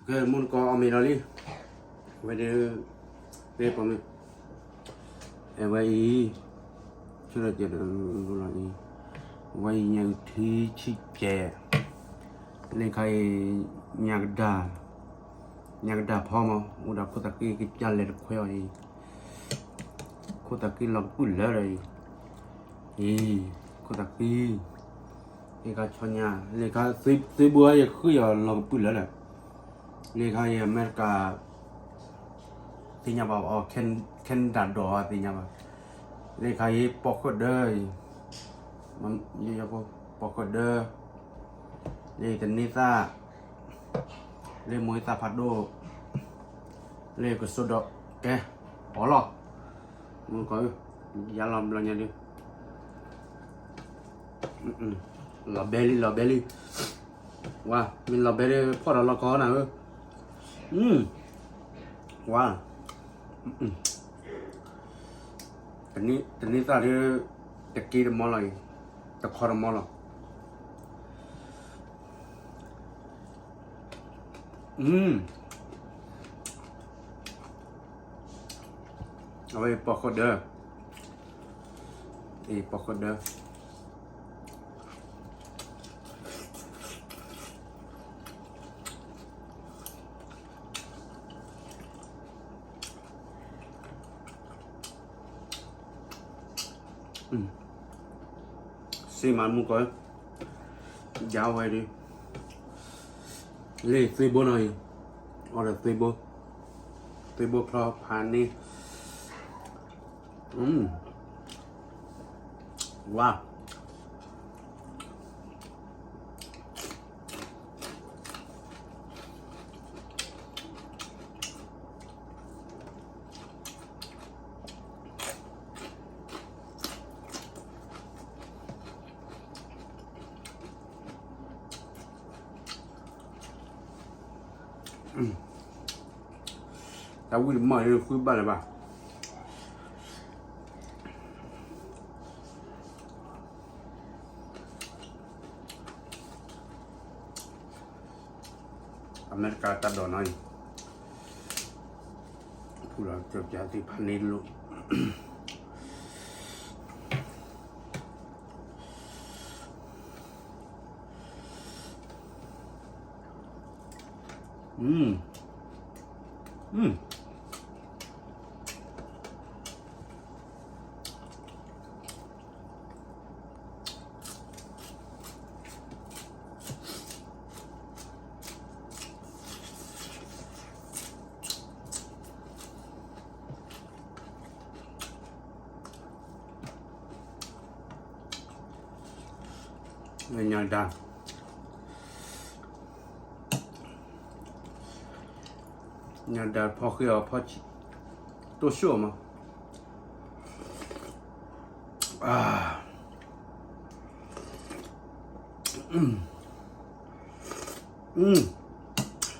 ကဲ မုၢ်နကီအီၣ်မ့ၤဒီးလံ, အဝဲဒၣ်, သ့ပီမ့ၢ်, အဝဲအံၤ, ဆၢဒီးကဲဒီးလီၤအံၤ, အဝဲအံၤညၣ်အုၣ်ထံဆံးကဲး, လၢခါအံၤ, ညၣ်ကဒၣ်, ညၣ်ကဒၣ်ဖီမး အိၣ်ဒီးခိၣ်သးဃံကစၢ်လဲၤတခွဲအီၤအံၤ, ခိၣ်သးဃံလီၤကပုၢ်လၢဒီးအံၤ, အံၤ, ခိၣ်သးဃံ လၢခါဆီညါ, လၢခါ, သ့ဘိယဃ့အီၤလီၤကပုၢ်လၢဒီး, လၢခါအံၤအမဲရကၤ သ့ၣ်ညါဘၣ်အီၤ, Canada ဒီးသ့ၣ်ညါဘၣ်, လၢခါအံၤပီၣ်ဃုာ်ဒၢအံၤ, ပီၣ်ဃုာ်ဒၢ, လၢတန့ၢ်သၣ်, လၢမိၢ်သၣ်ဖးဒိၣ်, လၢကစိဒီးကဲ, အီၤလီၤ, မုၢ်ကီ, ယါလီၤဘျီညါဒုး, လီၤဘဲလံ လီၤဘဲလံ, ဝါ, မ့ၢ်လီၤဘဲလံဖီၣ်ဒီးလီၢ်ကီနၤဧၢ, ဝါ, တန့ၢ်သၣ်ဒုး, တက့တမီလီၤအံၤ, တခီတမီလီၤ, အဝဲပီၣ်ဃုာ်ဒၢ, အံၤပီၣ်ဃုာ်ဒၢ စ့မးမုၢ်ကီ, ယါဝဲဒၣ်, လၢသ့ဘိနီၤအံၤ, အီၤဒီးသ့ဘိ, သ့ဘိချီဖးန့ၢ်, ဝါ တၢ်ဝံၣ်တမီၢ်အံၤဃုဘၣ်လၢၤဘၣ်, အမဲရကၤတၢ်ဒိးနီၤအံၤ, ဖူလီၤကၠီပၠးသ့ၣ်ဖးန့ၢ်လိၣ်, ညၣ်ဒါ, ညၣ်ဒါဖီဃ့အီၤဖီ, တိၢ်ဆိၣ်မး,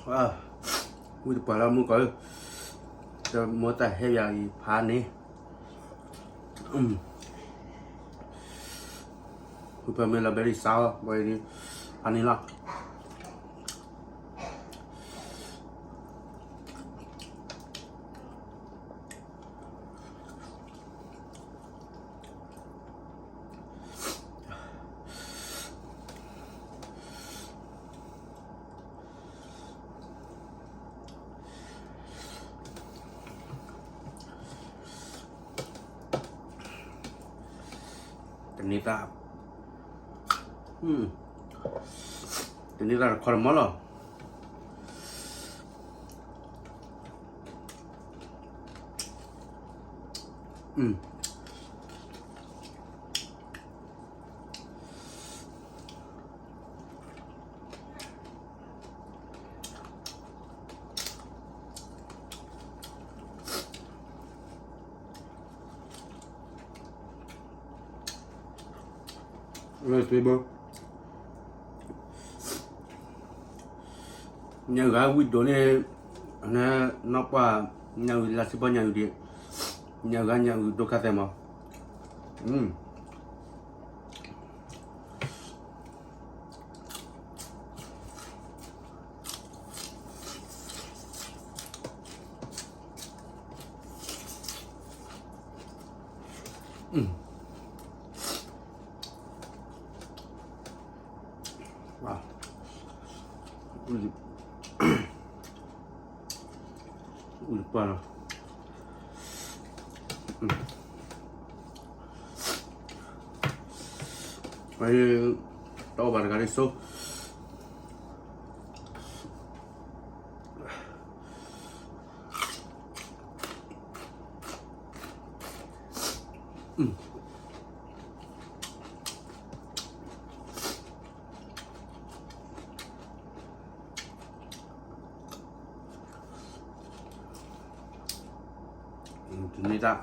ဝံၣ်တပှၤလၢမုၢ်ကီ, တမိၢ်တၢ်ဟဲယၤအံၤဖးန့ၣ်, ဖုဖၢမ့ၢ်လီၤဘဲဒ်စါအီၤ ဘၣ်အံၤဒ်, ဖးန့ၣ်လီၤ. တန့ၢ်သၣ်, တန့ၢ်သၣ်တခီတမီလီၤ. ညၣ်ဂၤဝံၣ်ဒိးန့ၣ်, နီၢ်ပှၢ်, ညၣ်ဂၤလၢစံပီညၣ်ဂၤဒံး, ညၣ်ဂၤညၣ်ဂၤဒိၣ်ခါသဲမး. အ อืม ว้าว อืม ปลาเนาะ อืม ไอ้ โต๊ะบาร์กันเลย โซ่ တနံၤတၢ်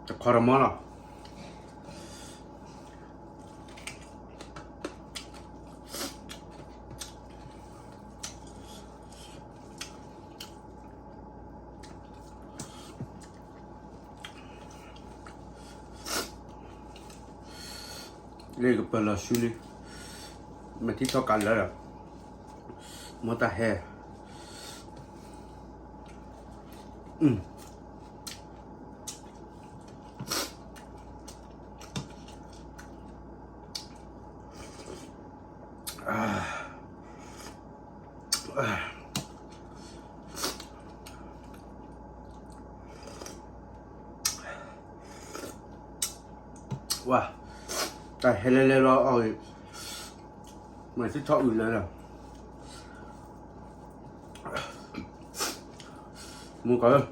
တခီတမီလီၤ လၢကပၢၤလီၤဆူလံ မ့ၢ်ထံထီၣ်ကးလၢာ်ဒီး မ်တၢ်ဟဲ ဝါ တၢ်ဟဲလဲၤလဲၤလီၤအီၤဂ့ၤ မ့ၢ်သ့ၣ်ထီၣ်အုးလၢာ်လီၤ မုၢ်ကီၢ်ဧၢ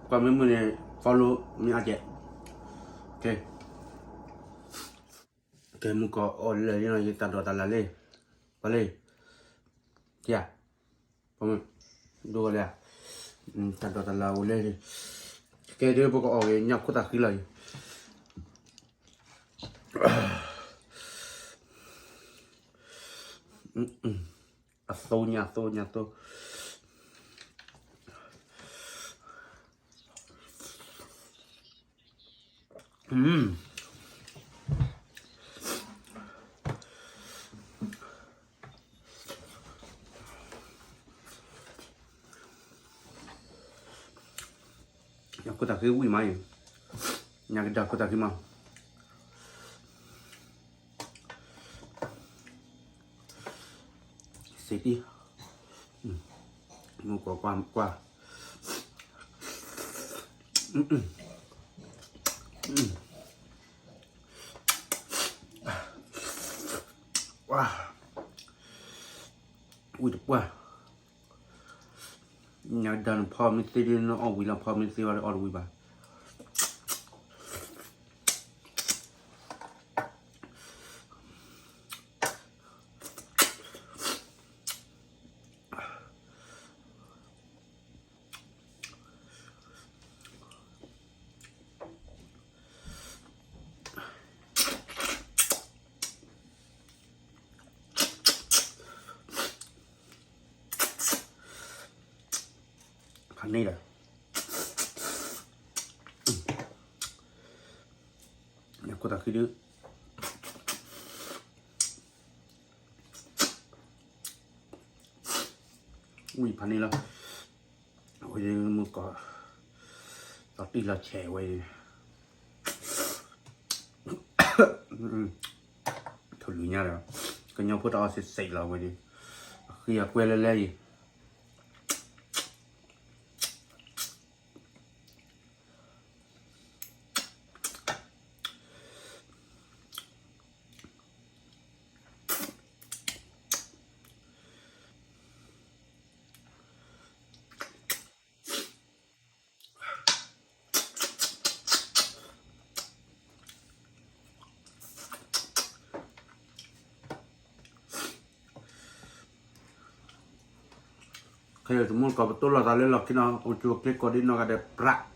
ကွၢ်မ့ၢ်မုာ်န့ၣ် follow မ့ၢ်အါကဲ ကဲ ကဲ မုၢ်ကီၢ်အီၣ်လၢာ်လံနီၤ ယတၢ်ဒိးတၢ်လၢ်လံ ပှၤလံ ကဲ ပှၤမုၣ် ဒိၣ်ဝဲလၢ တၢ်ဒိးတၢ်လၢ်အိၣ်လၢ ကဲဒ်ပကအီၣ်ဂ့ၤ ညၣ်ခိၣ်သးဃံလီၤအံၤ အသိညါအသိညါအသိ ညၣ်ခိၣ်သးဃံဝံၣ်မးအံၤ ညၣ်ကဒၢခိၣ်သးဃံမး စ့တံၢ် မုၢ်ကီၢ်ကွၢ်ကွၢ် ဝံၣ်တပှၢ် ညၣ်ကဒၢနဖီမ့ၢ်သ့ဒ်နအီၣ်ဝံၤလီၤ ဖီမ့ၢ်သ့ဘၣ်လၢအီၣ်တဝံၤဘၣ် ဖးန့ၢ်ဒီး ညၣ်ခိၣ်သးဃံဒု ဝံၣ်ဖးန့ၢ်လီၤ အဝဲမုၢ်ကီၢ် လီၤတံၢ်လီၤဆဲးဝဲ ထိၣ်လွံၢ်ညါဒီး ကညီဖိတၢ်အီၣ်စ့ၢ်စ့ၢ်လီၤဝဲန့ၣ် အဃံအကွဲလၢလဲအံၤ ခဲအံၤတမူတကိး ပတိၢ်လိာ်သးလၢလီၢ်ခံနီၤ အိၣ်ဆူၣ်အိၣ်ချ့ကိးဒ်နီၢ်ဂၤဒဲး ပြး